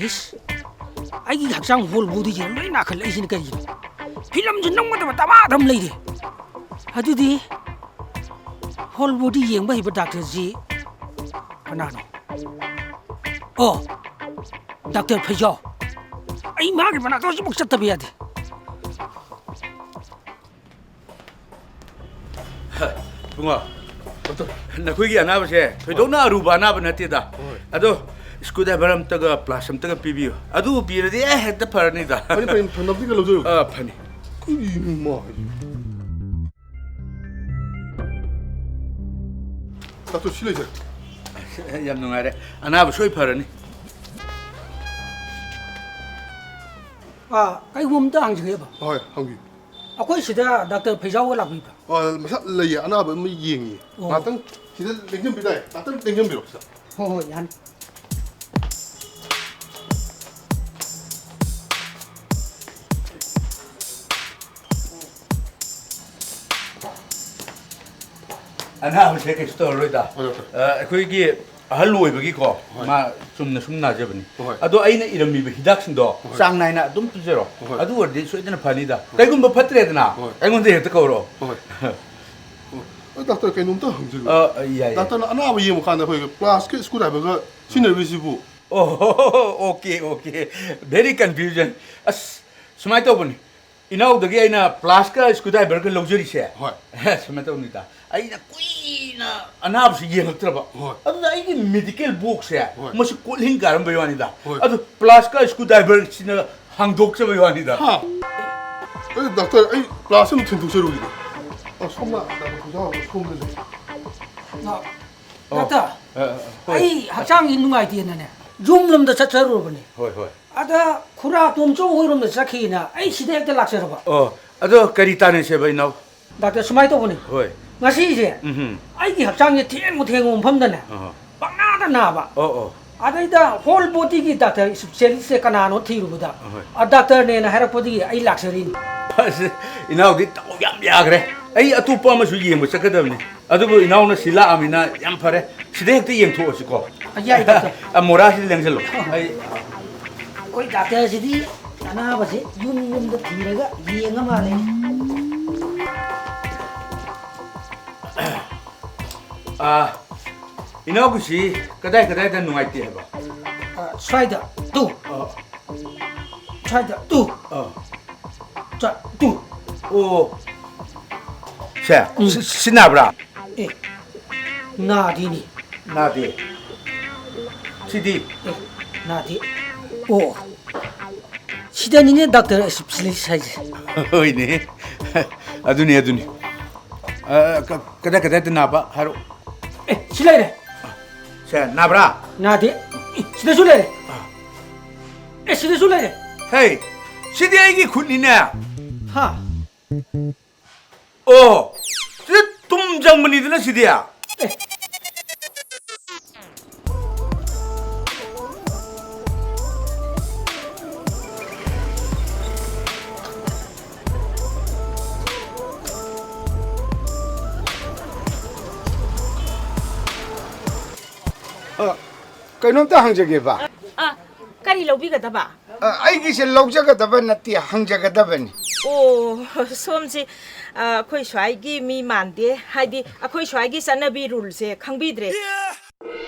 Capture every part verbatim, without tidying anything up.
ꯏꯁ, ꯑꯩꯒꯤ ꯍꯛꯆꯥꯡ whole body ꯌꯦꯡ ꯂꯣꯏ ꯅꯥꯈꯠꯂꯛꯏꯁꯤꯅ ꯀꯩꯒꯤꯅꯣ? ꯐꯤꯂꯝꯁꯦ ꯅꯝꯒꯗꯕ ꯗꯃꯥꯗꯝ ꯂꯩꯔꯦ꯫ ꯑꯗꯨꯗꯤ ꯍꯣꯜ ꯕꯣꯗꯤ ꯌꯦꯡꯕ ꯍꯩꯕ ꯗꯥꯛꯇꯔꯁꯤ ꯀꯅꯥꯅꯣ? ꯑꯣ, ꯗꯥꯛꯇꯔ ꯐꯩꯖꯥꯎ꯫ ꯑꯩ ꯃꯥꯒꯤ ꯃꯅꯥꯛꯇ ꯍꯧꯖꯤꯛꯃꯛ ꯆꯠꯇꯕ ꯌꯥꯗꯦ꯫ ꯏꯕꯨꯡꯉꯣ, ꯅꯈꯣꯏꯒꯤ ꯑꯅꯥꯕꯁꯦ ꯊꯣꯏꯗꯣꯛꯅ ꯑꯔꯨꯕ ꯑꯅꯥꯕ ꯅꯠꯇꯦꯗ꯫ ꯍꯣꯏ꯫ ꯑꯗꯣ ꯁ꯭ꯀ꯭ꯔꯨ ꯗ꯭ꯔꯥꯏꯚꯔ ꯑꯝꯇꯒ ꯄ꯭ꯂꯥꯁ ꯑꯝꯇꯒ ꯄꯤꯕꯤꯌꯨ꯫ ꯑꯗꯨ ꯄꯤꯔꯗꯤ ꯑꯦ ꯍꯦꯛꯇ ꯐꯔꯅꯤꯗ꯫ ꯐꯅꯤ, ꯐꯅꯤ, ꯊꯝꯅꯕꯗꯤ ꯂꯧꯖꯔꯨ꯫ ꯑꯥ, ꯐꯅꯤ꯫ ꯀꯔꯤꯅꯣ ꯃꯥ ꯍꯥꯏꯁꯤꯕꯨ? ꯗꯥꯛꯇꯔ, ꯁꯤ ꯂꯩꯖꯔꯦ꯫ ꯌꯥꯝ ꯅꯨꯡꯉꯥꯏꯔꯦ꯫ ꯑꯅꯥꯕ ꯁꯣꯏ ꯐꯔꯅꯤ꯫ ꯑꯥ, ꯀꯩꯒꯨꯝꯕ ꯑꯝꯇ ꯍꯪꯖꯒꯦꯕ꯫ ꯍꯣꯏ, ꯍꯪꯕꯤꯌꯨ꯫ ꯑꯩꯈꯣꯏ ꯁꯤꯗ ꯗꯥꯛꯇꯔ ꯐꯩꯖꯥꯎꯒ ꯂꯥꯛꯄꯤꯕ꯭ꯔꯥ? ꯑ, ꯃꯁꯥ ꯂꯩꯌꯦ, ꯑꯅꯥꯕ ꯑꯃ ꯌꯦꯡꯉꯤꯌꯦ꯫ ꯑꯣ꯫ ꯉꯥꯛꯇꯪ ꯁꯤꯗ ꯂꯦꯡꯁꯤꯟꯕꯤꯕ ꯌꯥꯏ? ꯉꯥꯛꯇꯪ ꯂꯦꯡꯁꯤꯟꯕꯤꯔꯣ ꯁꯤꯗ꯫ ꯍꯣꯏ, ꯍꯣꯏ, ꯌꯥꯅꯤ꯫ ꯑꯅꯥꯕꯁꯦ ꯀꯩꯁꯨ ꯇꯧꯔꯔꯣꯏꯗ꯫ ꯍꯣꯏ, ꯗꯣꯛꯇꯔ꯫ ꯑ, ꯑꯩꯈꯣꯏꯒꯤ ꯑꯍꯜ ꯑꯣꯏꯕꯒꯤꯀꯣ, ꯍꯣꯏ꯫ ꯃꯥ ꯆꯨꯝꯅ ꯁꯨꯝ ꯅꯥꯖꯕꯅꯤ꯫ ꯍꯣꯏ꯫ ꯑꯗꯣ ꯑꯩꯅ ꯏꯔꯝꯃꯤꯕ ꯍꯤꯗꯥꯛꯁꯤꯡꯗꯣ ꯍꯣꯏ꯫ ꯆꯥꯡ ꯅꯥꯏꯅ ꯑꯗꯨꯝ ꯄꯤꯖꯔꯣ꯫ ꯍꯣꯏ꯫ ꯑꯗꯨ ꯑꯣꯏꯔꯗꯤ ꯁꯣꯏꯗꯅ ꯐꯅꯤꯗ꯫ ꯍꯣꯏ꯫ ꯀꯩꯒꯨꯝꯕ ꯐꯠꯇ꯭ꯔꯦꯗꯅ, ꯍꯣꯏ꯫ ꯑꯩꯉꯣꯟꯗ ꯍꯦꯛꯇ ꯀꯧꯔꯛꯑꯣ꯫ ꯍꯣꯏ꯫ ꯑꯣ, ꯑ, ꯗꯥꯛꯇꯔ, ꯀꯩꯅꯣꯝꯇ ꯍꯪꯖꯒꯦ꯫ ꯑ, ꯑ, ꯌꯥꯏ, ꯌꯥꯏ꯫ ꯗꯥꯛꯇꯔꯅ ꯑꯅꯥꯕ ꯌꯦꯡꯕ ꯀꯥꯟꯗ ꯑꯩꯈꯣꯏꯒꯤ ꯄ꯭ꯂꯥꯁꯀꯤ ꯁ꯭ꯀ꯭ꯔꯨ ꯗ꯭ꯔꯥꯏꯚꯔꯒ ꯁꯤꯖꯤꯟꯅꯕꯤꯁꯤꯕꯨ? ꯑꯣ, ꯑꯣꯀꯦ, ꯑꯣꯀꯦ꯫ Very confusion꯫ ꯑꯁ, ꯁꯨꯃꯥꯏꯅ ꯇꯧꯕꯅꯤ꯫ ꯏꯅꯥꯎꯗꯒꯤ ꯑꯩꯅ ꯄ꯭ꯂꯥꯁꯀ ꯁ꯭ꯀ꯭ꯔꯨ ꯗ꯭ꯔꯥꯏꯚꯔꯒ ꯂꯧꯖꯔꯤꯁꯦ꯫ ꯍꯣꯏ꯫ ꯁꯨꯃꯥꯏꯅ ꯇꯧꯅꯤꯗ꯫ ꯑꯩꯅ ꯀꯨꯏꯅ ꯑꯅꯥꯕꯁꯤ ꯌꯦꯡꯉꯛꯇ꯭ꯔꯕ꯫ ꯍꯣꯏ꯫ ꯑꯗꯨꯅ ꯑꯩꯒꯤ ꯃꯦꯗꯤꯀꯦꯜ ꯕꯣꯛꯁꯁꯦ ꯍꯣꯏ꯫ ꯃꯁꯤ ꯀꯣꯜꯍꯤꯡ ꯀꯥꯔꯝꯕꯩ ꯋꯥꯅꯤꯗ꯫ ꯍꯣꯏ꯫ ꯑꯗꯨ ꯄ꯭ꯂꯥꯁꯀ ꯁ꯭ꯀ꯭ꯔꯨ ꯗ꯭ꯔꯥꯏꯚꯔꯁꯤꯅ ꯍꯥꯡꯗꯣꯛꯆꯕꯩ ꯋꯥꯅꯤꯗ꯫ ꯍꯥ? ꯑꯦ, ꯗꯥꯛꯇꯔ, ꯑꯩ ꯄ꯭ꯂꯥꯁ ꯑꯃ ꯊꯤꯟꯗꯣꯛꯆꯔꯨꯈꯤꯒꯦ꯫ ꯑ, ꯁꯣꯝꯅ ꯗꯥꯛꯇꯔ ꯈꯨꯟꯖꯥꯎ ꯁꯣꯝꯗ ꯂꯩ꯫ ꯑ, ꯑꯣ꯫ ꯗꯥꯛꯇꯔ, ꯑ, ꯑ, ꯍꯣꯏ꯫ ꯑꯩ ꯍꯛꯆꯥꯡꯒꯤ ꯅꯨꯡꯉꯥꯏꯇꯦꯅꯅꯦ, ꯌꯨꯝ ꯂꯣꯝꯗ ꯆꯠꯆꯔꯨꯔꯕꯅꯤ꯫ ꯍꯣꯏ, ꯍꯣꯏ꯫ ꯑꯗ ꯈꯨꯔꯥ ꯇꯣꯝꯆꯧ ꯍꯣꯏꯔꯣꯝꯗ ꯆꯠꯈꯤꯅ ꯑꯩ ꯁꯤꯗ ꯍꯦꯛꯇ ꯂꯥꯛꯆꯔꯕ꯫ ꯑꯣ, ꯑꯗꯣ ꯀꯔꯤ ꯇꯥꯟꯅꯁꯦꯕ, ꯏꯅꯥꯎ? ꯗꯥꯛꯇꯔ, ꯁꯨꯃꯥꯏꯅ ꯇꯧꯕꯅꯤ꯫ ꯍꯣꯏ꯫ ꯉꯁꯤꯁꯦ ꯎꯝꯍꯨꯝ꯫ ꯑꯩꯒꯤ ꯍꯛꯆꯥꯡꯁꯦ ꯊꯦꯡꯉꯨ ꯊꯦꯡꯉꯨ ꯃꯐꯝꯗꯅꯦ ꯑꯍꯣ꯫ ꯄꯪꯅꯥꯗ ꯅꯥꯕ꯫ ꯑꯣ, ꯑꯣ꯫ ꯑꯗꯩꯗ ꯍꯣꯜ ꯕꯣꯗꯤꯒꯤ ꯗꯥꯛꯇꯔ ꯏꯁꯄꯤꯁꯦꯂꯤꯁꯁꯦ ꯀꯅꯥꯅꯣ ꯊꯤꯔꯨꯕꯗ ꯑꯍꯣꯏ꯫ ꯑ, ꯗꯥꯛꯇꯔꯅꯦꯅ ꯍꯥꯏꯔꯛꯄꯗꯒꯤ ꯑꯩ ꯂꯥꯛꯆꯔꯤꯅꯤ꯫ ꯑꯁ, ꯏꯅꯥꯎꯗꯤ ꯗꯥꯎ ꯌꯥꯝ ꯌꯥꯈ꯭ꯔꯦ꯫ ꯑꯩ ꯑꯇꯣꯞꯄ ꯑꯃꯁꯨ ꯌꯦꯡꯕ ꯆꯠꯀꯗꯕꯅꯤ꯫ ꯑꯗꯨꯕꯨ ꯏꯅꯥꯎꯅ ꯁꯤ ꯂꯥꯛꯑꯃꯤꯅ ꯌꯥꯝ ꯐꯔꯦ꯫ ꯁꯤꯗ ꯍꯦꯛꯇ ꯌꯦꯡꯊꯣꯛꯑꯁꯤꯀꯣ꯫ ꯑ, ꯌꯥꯏ, ꯗꯥꯛꯇꯔ꯫ ꯑ, ꯃꯣꯔꯥꯁꯤꯗ ꯂꯦꯡꯁꯤꯜꯂꯣ꯫ ꯑꯩ ꯑꯩꯈꯣꯏ ꯗꯥꯛꯇꯔꯁꯤꯗꯤ ꯑꯅꯥꯕꯁꯤ ꯌꯨꯝ ꯌꯨꯝꯗ ꯊꯤꯔꯒ ꯌꯦꯡꯉ ꯃꯥꯜꯂꯦ꯫ ꯑꯥ, ꯏꯅꯥꯎꯒꯤꯁꯤ ꯀꯗꯥꯏ ꯀꯗꯥꯏꯗ ꯅꯨꯡꯉꯥꯏꯇꯦ ꯍꯥꯏꯕ? ꯑ, ꯁ꯭ꯋꯥꯏꯗ ꯇꯨ꯫ ꯑ꯫ ꯁ꯭ꯋꯥꯏꯗ ꯇꯨ꯫ ꯑ꯫ ꯆ-, ꯇꯨ꯫ ꯑꯣ꯫ ꯁꯦ, ꯎꯝ꯫ ꯁꯤ, ꯁꯤ ꯅꯥꯕ꯭ꯔꯥ? ꯑꯦ, ꯅꯥꯗꯦꯅꯦ꯫ ꯅꯥꯗꯦ꯫ ꯁꯤꯗꯤ? ꯑꯦ, ꯅꯥꯗꯦ꯫ ꯑꯣ꯫ ꯁꯤꯗꯅꯤꯅꯦ ꯗꯥꯛꯇꯔ specialist ꯍꯥꯏꯁꯦ꯫ ꯍꯣꯏꯅꯦ꯫ ꯑꯗꯨꯅꯤ, ꯑꯗꯨꯅꯤ꯫ ꯑ, ꯀ-, ꯀꯗꯥꯏ ꯀꯗꯥꯏꯗ ꯅꯥꯕ ꯍꯥꯏꯔꯣ꯫ ꯑꯦ, ꯁꯤ ꯂꯩꯔꯦ꯫ ꯁꯦ, ꯅꯥꯕ꯭ꯔꯥ? ꯅꯥꯗꯦ꯫ ꯁꯤꯗꯁꯨ ꯂꯩꯔꯦ꯫ ꯑꯦ, ꯁꯤꯗꯁꯨ ꯂꯩꯔꯦ꯫ ꯍꯦ, ꯁꯤꯗꯤ ꯑꯩꯒꯤ ꯈꯨꯠꯅꯤꯅꯦ꯫ ꯍꯥ? ꯑꯣ, ꯁꯤꯗ ꯇꯨꯝ ꯆꯪꯕꯅꯤꯗꯅ ꯁꯤꯗꯤ꯫ ꯑꯦ꯫ ꯑ, ꯀꯩꯅꯣꯝꯇ ꯍꯪꯖꯒꯦꯕ꯫ ꯑ, ꯀꯔꯤ ꯂꯧꯕꯤꯒꯗꯕ? ꯑ, ꯑꯩꯒꯤꯁꯦ ꯂꯧꯖꯒꯗꯕ ꯅꯠꯇꯦ, ꯍꯪꯖꯒꯗꯕꯅꯤ꯫ ꯑꯣ, ꯁꯣꯝꯁꯤ, ꯑ, ꯑꯩꯈꯣꯏ ꯁ꯭ꯋꯥꯏꯒꯤ ꯃꯤ ꯃꯥꯟꯗꯦ꯫ ꯍꯥꯏꯗꯤ, ꯑꯩꯈꯣꯏ ꯁ꯭ꯋꯥꯏꯒꯤ ꯆꯠꯅꯕꯤ ruleꯁꯦ ꯈꯪꯕꯤꯗ꯭ꯔꯦ꯫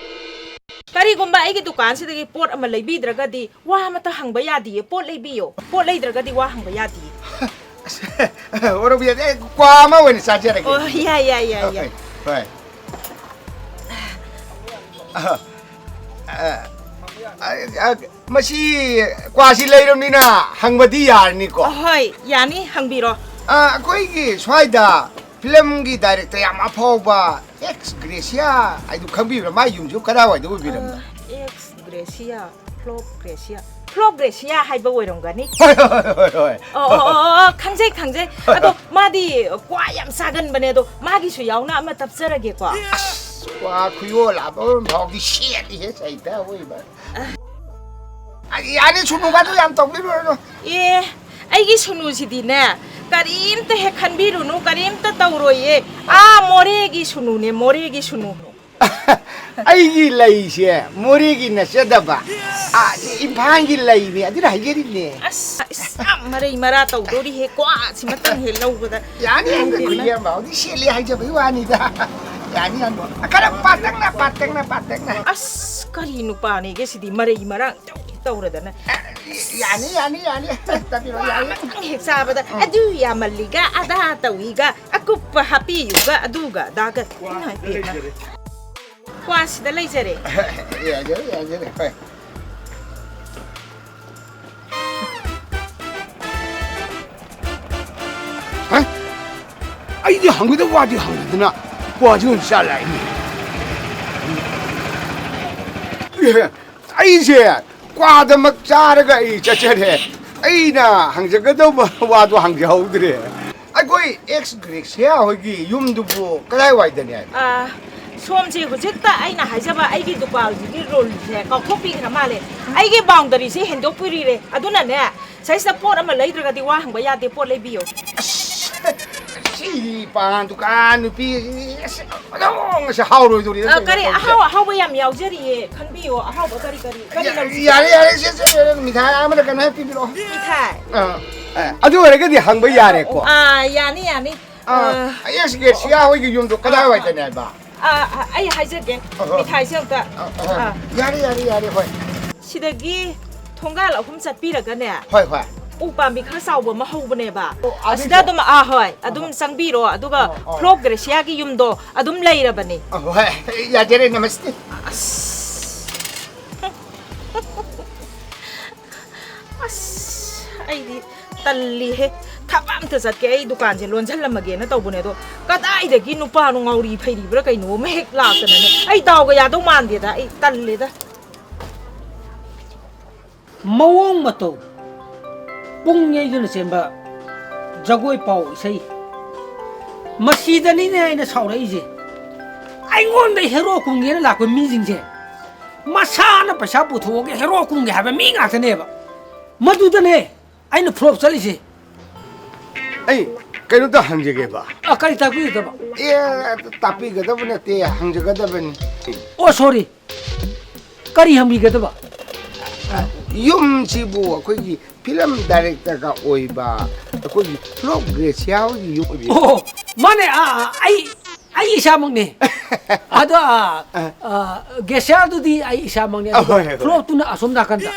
ꯀꯔꯤꯒꯨꯝꯕ ꯑꯩꯒꯤ ꯗꯨꯀꯥꯟꯁꯤꯗꯒꯤ ꯄꯣꯠ ꯑꯃ ꯂꯩꯕꯤꯗ꯭ꯔꯒꯗꯤ ꯋꯥ ꯑꯃꯠꯇ ꯍꯪꯕ ꯌꯥꯗꯤꯌꯦ꯫ ꯄꯣꯠ ꯂꯩꯕꯤꯌꯣ꯫ ꯄꯣꯠ ꯂꯩꯗ꯭ꯔꯒꯗꯤ ꯋꯥ ꯍꯪꯕ ꯌꯥꯗꯤꯌꯦ꯫ ꯑꯁ, ꯃꯣꯔꯣꯛ ꯃꯦꯠ-, ꯑꯦ, ꯀ꯭ꯋꯥ ꯑꯃ ꯑꯣꯏꯅ ꯆꯥꯖꯔꯒꯦ꯫ ꯑꯣ, ꯌꯥꯏ, ꯌꯥꯏ, ꯌꯥꯏ, ꯌꯥꯏ꯫ ꯍꯣꯏ, ꯍꯣꯏ꯫ ꯑ, ꯑ, ꯑ, ꯑ, ꯃꯁꯤ ꯀ꯭ꯋꯥꯁꯤ ꯂꯩꯔꯕꯅꯤꯅ ꯍꯪꯕꯗꯤ ꯌꯥꯔꯅꯤꯀꯣ? ꯑꯍꯣꯏ, ꯌꯥꯅꯤ, ꯍꯪꯕꯤꯔꯣ꯫ ꯑ, ꯑꯩꯈꯣꯏꯒꯤ ꯁ꯭ꯋꯥꯏꯗ ꯐꯤꯂꯝꯒꯤ director ꯌꯥꯝ ꯑꯐꯥꯎꯕ ꯑꯦꯛꯁ ꯒ꯭ꯔꯦꯁꯤꯌꯥ ꯍꯥꯏꯗꯨ ꯈꯪꯕꯤꯕ꯭ꯔꯥ? ꯃꯥꯏ ꯌꯨꯝꯁꯨ ꯀꯗꯥꯏꯋꯥꯏꯗ ꯑꯣꯏꯕꯤꯔꯕꯅꯣ? ꯑ, ꯑꯦꯛꯁ ꯒ꯭ꯔꯦꯁꯤꯌꯥ, ꯐ꯭ꯂꯣꯞ ꯒ꯭ꯔꯦꯁꯤꯌꯥ, ꯐ꯭ꯂꯣꯞ ꯒ꯭ꯔꯦꯁꯤꯌꯥ ꯍꯥꯏꯕ ꯑꯣꯏꯔꯝꯒꯅꯤ꯫ ꯍꯣꯏ, ꯍꯣꯏ, ꯍꯣꯏ, ꯍꯣꯏ, ꯍꯣꯏ꯫ ꯑꯣ, ꯑꯣ, ꯑꯣ, ꯑꯣ, ꯈꯪꯖꯩ, ꯈꯪꯖꯩ꯫ ꯑꯗꯣ ꯃꯥꯗꯤ ꯀ꯭ꯋꯥ ꯌꯥꯝ ꯆꯥꯒꯟꯕꯅꯦ, ꯑꯗꯣ ꯃꯥꯒꯤꯁꯨ ꯌꯥꯎꯅ ꯑꯃ ꯇꯞꯆꯔꯒꯦꯀꯣ꯫ ꯑꯁ, ꯀ꯭ꯋꯥ ꯈꯨꯌꯣꯜ ꯑꯃꯔꯣꯝ ꯐꯥꯎꯗꯤ ꯁꯦꯠꯂꯤꯍꯦ, ꯁꯩꯇ ꯑꯣꯏꯕ꯫ ꯑ, ꯌꯥꯅꯤ, ꯁꯨꯅꯨꯒꯗꯨ ꯌꯥꯝ ꯇꯧꯕꯤꯔꯨꯔꯅꯨ꯫ ꯑꯦ, ꯑꯩꯒꯤ ꯁꯨꯅꯨꯁꯤꯗꯤꯅꯦ, ꯀꯔꯤꯝꯇ ꯍꯦꯛ ꯈꯟꯕꯤꯔꯨꯅꯨ, ꯀꯔꯤꯝꯇ ꯇꯧꯔꯣꯏꯌꯦ꯫ ꯑꯥ, ꯃꯣꯔꯦꯒꯤ ꯁꯨꯅꯨꯅꯦ, ꯃꯣꯔꯦꯒꯤ ꯁꯨꯅꯨ꯫ ꯑꯩꯒꯤ ꯂꯩꯁꯦ ꯃꯣꯔꯦꯒꯤ ꯅꯠꯆꯗꯕ, ꯑꯥ, ꯁꯤ ꯏꯝꯐꯥꯜꯒꯤ ꯂꯩꯅꯦ, ꯑꯗꯨꯅ ꯍꯥꯏꯖꯔꯤꯅꯦ꯫ ꯑꯁ, ꯑꯁ, ꯌꯥꯝ ꯃꯔꯩ ꯃꯔꯥ ꯇꯧꯗꯣꯔꯤꯍꯦ, ꯀ꯭ꯋꯥꯁꯤꯃꯇꯪ ꯍꯦꯛ ꯂꯧꯕꯗ꯫ ꯌꯥꯅꯤ, ꯏꯃꯥꯏ ꯄꯦꯝꯃ꯫ ꯑꯩꯈꯣꯏ ꯏꯌꯥꯝꯕ ꯍꯧꯗꯤ ꯁꯦꯠꯂꯦ ꯍꯥꯏꯖꯕꯒꯤ ꯋꯥꯅꯤꯗ꯫ ꯌꯥꯅꯤ, ꯌꯥꯅꯤ꯫ ꯈꯔ ꯄꯥꯇꯛꯅ, ꯄꯥꯇꯛꯅ, ꯄꯥꯇꯛꯅ꯫ ꯑꯁ, ꯀꯔꯤ ꯅꯨꯄꯥꯅꯦꯒꯦ ꯁꯤꯗꯤ, ꯃꯔꯩ ꯃꯔꯥꯡ ꯇꯧ-, ꯇꯧꯔꯗꯅ꯫ ꯌꯥꯅꯤ, ꯌꯥꯅꯤ, ꯌꯥꯅꯤ꯫ ꯇꯥꯕꯤꯔꯣ, ꯌꯥꯅꯤ꯫ ꯍꯦꯛ ꯆꯥꯕꯗ, ꯎꯝ꯫ ꯑꯗꯨ ꯌꯥꯝꯃꯜꯂꯤꯒ, ꯑꯗꯥ ꯇꯧꯏꯒ, ꯑꯀꯨꯞꯄ ꯍꯥꯞꯄꯤꯌꯨꯒ, ꯑꯗꯨꯒ ꯑꯗꯥꯒ꯫ ꯏꯃꯥꯏ ꯄꯦꯝꯃ꯫ ꯀ꯭ꯋꯥꯁꯤꯗ ꯂꯩꯖꯔꯦ꯫ ꯌꯥꯖꯔꯦ, ꯌꯥꯖꯔꯦ꯫ ꯍꯣꯏ꯫ ꯍꯥ? ꯑꯩꯗꯤ ꯍꯪꯒꯗꯕ ꯋꯥꯗꯤ ꯍꯪꯗꯅ ꯀ꯭ꯋꯥꯁꯤ ꯑꯣꯏꯅ ꯆꯥ ꯂꯥꯛꯏꯅꯦ꯫ ꯑꯦ, ꯑꯩꯁꯦ ꯀ꯭ꯋꯥꯗꯃꯛ ꯆꯥꯔꯒ ꯑꯩ ꯆꯠꯆꯔꯦ꯫ ꯑꯩꯅ ꯍꯪꯖꯒꯗꯧꯕ ꯋꯥꯗꯣ ꯍꯪꯖꯍꯧꯗ꯭ꯔꯦ꯫ ꯑꯩꯈꯣꯏ ꯑꯦꯛꯁ ꯒ꯭ꯔꯦꯁꯤꯌꯥ ꯍꯣꯏꯒꯤ ꯌꯨꯝꯗꯨꯕꯨ ꯀꯗꯥꯏꯋꯥꯏꯗꯅꯦ? ꯑꯥ, ꯁꯣꯝꯁꯤ ꯍꯧꯖꯤꯛꯇ ꯑꯩꯅ ꯍꯥꯏꯖꯕ ꯑꯩꯒꯤ ꯗꯨꯀꯥꯟꯁꯤꯒꯤ ꯔꯨꯜꯁꯦ ꯀꯥꯎꯊꯣꯛꯄꯤꯈ꯭ꯔ ꯃꯥꯜꯂꯦ꯫ ꯑꯩꯒꯤ ꯕꯥꯎꯟꯗꯔꯤꯁꯦ ꯍꯦꯟꯗꯣꯛꯄꯤꯔꯤꯔꯦ꯫ ꯑꯗꯨꯅꯅꯦ, ꯁꯤꯗꯩꯁꯤꯗ ꯄꯣꯠ ꯑꯃ ꯂꯩꯗ꯭ꯔꯒꯗꯤ ꯋꯥ ꯍꯪꯕ ꯌꯥꯗꯦ, ꯄꯣꯠ ꯂꯩꯕꯤꯌꯨ꯫ ꯑꯁ, ꯁꯤ ꯄꯥꯟ ꯗꯨꯀꯥꯟ ꯅꯨꯄꯤ, ꯑꯁ, ꯑꯗꯨꯝ ꯉꯁꯤ ꯍꯥꯎꯔꯣꯏꯗꯧꯔꯤ꯫ ꯑ, ꯀꯔꯤ ꯑꯍꯥꯎ ꯑꯍꯥꯎꯕ ꯌꯥꯝ ꯌꯥꯎꯖꯔꯤꯌꯦ, ꯈꯟꯕꯤꯌꯨ, ꯑꯍꯥꯎꯕ ꯀꯔꯤ ꯀꯔꯤ, ꯀꯔꯤ ꯌꯥ-, ꯂꯧꯁꯤꯒꯦ? ꯌꯥꯔꯦ, ꯌꯥꯔꯦ, ꯁꯦ, ꯁꯦ, ꯌꯥꯔꯦ, ꯃꯤꯊꯥꯏ ꯑꯃꯗ ꯀꯩꯅꯣ ꯍꯦꯛ ꯄꯤꯕꯤꯔꯛꯑꯣ꯫ ꯃꯤꯊꯥꯏ? ꯑ, ꯑ, ꯑꯗꯨ ꯑꯣꯏꯔꯒꯗꯤ ꯍꯪꯕ ꯌꯥꯔꯦꯀꯣ? ꯑꯥ, ꯌꯥꯅꯤ, ꯌꯥꯅꯤ꯫ ꯑ, ꯑ, ꯑꯦꯁ ꯒꯦꯁꯤꯌꯥ ꯍꯣꯏꯒꯤ ꯌꯨꯝꯗꯣ ꯀꯗꯥꯏꯋꯥꯏꯗꯅꯦ ꯍꯥꯏꯕ? ꯑ, ꯑ, ꯑꯩ ꯍꯥꯏꯖꯒꯦ, ꯑ, ꯑ, ꯃꯤꯊꯥꯏꯁꯦ ꯑꯝꯇ꯫ ꯑ, ꯑ, ꯑ꯫ ꯌꯥꯔꯦ, ꯌꯥꯔꯦ, ꯌꯥꯔꯦ, ꯍꯣꯏ꯫ ꯁꯤꯗꯒꯤ ꯊꯣꯡꯒꯥꯜ ꯑꯍꯨꯝ ꯆꯠꯄꯤꯔꯒꯅꯦ, ꯍꯣꯏ, ꯍꯣꯏ꯫ ꯎ ꯄꯥꯝꯕꯤ ꯈꯔ ꯆꯥꯎꯕ ꯑꯃ ꯍꯧꯕꯅꯦꯕ꯫ ꯑꯣ, ꯑꯁꯤꯗ ꯑꯗꯨꯏꯁꯦ? ꯑꯗꯨꯝ, ꯑꯥ, ꯍꯣꯏ, ꯑꯗꯨꯝ ꯑꯍꯣꯏ꯫ ꯆꯪꯕꯤꯔꯣ, ꯑꯗꯨꯒ ꯑꯣ, ꯑꯣ꯫ ꯐ꯭ꯂꯣꯞ ꯒ꯭ꯔꯦꯁꯤꯌꯥꯒꯤ ꯌꯨꯝꯗꯣ ꯑꯗꯨꯝ ꯂꯩꯔꯕꯅꯦ꯫ ꯑ, ꯍꯣꯏ, ꯌꯥꯖꯔꯦ, ꯅꯃꯁꯇꯦ꯫ ꯑꯁ꯫ ꯑꯁ, ꯑꯩꯗꯤ ꯇꯜꯂꯤꯍꯦ꯫ ꯊꯕꯛ ꯑꯝꯇ ꯆꯠꯀꯦ, ꯑꯩ ꯗꯨꯀꯥꯟꯁꯦ ꯂꯣꯟꯁꯤꯜꯂꯝꯃꯒꯦꯅ ꯇꯧꯕꯅꯦ, ꯑꯗꯣ ꯀꯗꯥꯏꯗꯒꯤ ꯅꯨꯄꯥꯅꯣ, ꯉꯥꯎꯔꯤ ꯐꯩꯔꯤꯕ꯭ꯔꯥ ꯀꯩꯅꯣ ꯑꯃ ꯍꯦꯛ ꯂꯥꯛꯇꯅꯅꯦ, ꯑꯩ ꯗꯥꯎꯒ ꯌꯥꯗꯧ ꯃꯥꯟꯗꯦꯗ, ꯑꯩ ꯇꯜꯂꯦꯗ꯫ ꯃꯑꯣꯡ ꯃꯇꯧ ꯄꯨꯡ ꯌꯩꯗꯨꯅ ꯆꯦꯟꯕ ꯖꯒꯣꯏ ꯄꯥꯎ ꯏꯁꯩ, ꯃꯁꯤꯗꯅꯤꯅꯦ ꯑꯩꯅ ꯁꯥꯎꯔꯛꯏꯁꯦ꯫ ꯑꯩꯉꯣꯟꯗ ꯍꯦꯔꯣ ꯀꯨꯝꯒꯦꯅ ꯂꯥꯛꯄ ꯃꯤꯁꯤꯡꯁꯦ ꯃꯁꯥꯅ ꯄꯩꯁꯥ ꯄꯨꯊꯣꯛꯑꯒ ꯍꯦꯔꯣ ꯀꯨꯝꯒꯦ ꯍꯥꯏꯕ ꯃꯤ ꯉꯥꯛꯇꯅꯦꯕ꯫ ꯃꯗꯨꯗꯅꯦ ꯑꯩꯅ ꯐ꯭ꯂꯣꯞ ꯆꯠꯂꯤꯁꯦ꯫ ꯑꯩ ꯀꯩꯅꯣꯝꯇ ꯍꯪꯖꯒꯦꯕ꯫ ꯑ, ꯀꯔꯤ ꯇꯥꯛꯄꯤꯒꯗꯕ? ꯑꯦ, ꯇꯥꯛꯄꯤꯒꯗꯕ ꯅꯠꯇꯦ, ꯍꯪꯖꯒꯗꯕꯅꯤ꯫ ꯑꯣ, ꯁꯣꯔꯤ꯫ ꯀꯔꯤ ꯍꯪꯕꯤꯒꯗꯕ? ꯌꯨꯝꯁꯤꯕꯨ ꯑꯩꯈꯣꯏꯒꯤ ꯐꯤꯂꯝ ꯗꯥꯏꯔꯦꯛꯇꯔꯒ ꯑꯣꯏꯕ ꯑꯩꯈꯣꯏꯒꯤ ꯐ꯭ꯂꯣꯞ ꯒ꯭ꯔꯦꯁꯤꯌꯥ ꯍꯣꯏꯒꯤ ꯌꯨꯝ ꯑꯣꯏꯕꯤꯔꯕ꯭ꯔꯥ? ꯑꯣ, ꯃꯥꯅꯦ꯫ ꯑꯥ, ꯑꯥ, ꯑꯩ ꯑꯩ ꯏꯁꯥꯃꯛꯅꯦ꯫ ꯑꯗꯣ, ꯑꯥ, ꯑꯥ, ꯒꯦꯁꯤꯌꯥꯗꯨꯗꯤ ꯑꯩ ꯏꯁꯥꯃꯛꯅꯦ꯫ ꯑꯗꯨꯒ ꯑꯍꯣꯏ, ꯍꯣꯏ, ꯍꯣꯏ꯫ ꯐ꯭ꯂꯣꯞꯇꯨꯅ ꯑꯁꯣꯝ ꯅꯥꯀꯟꯗ꯫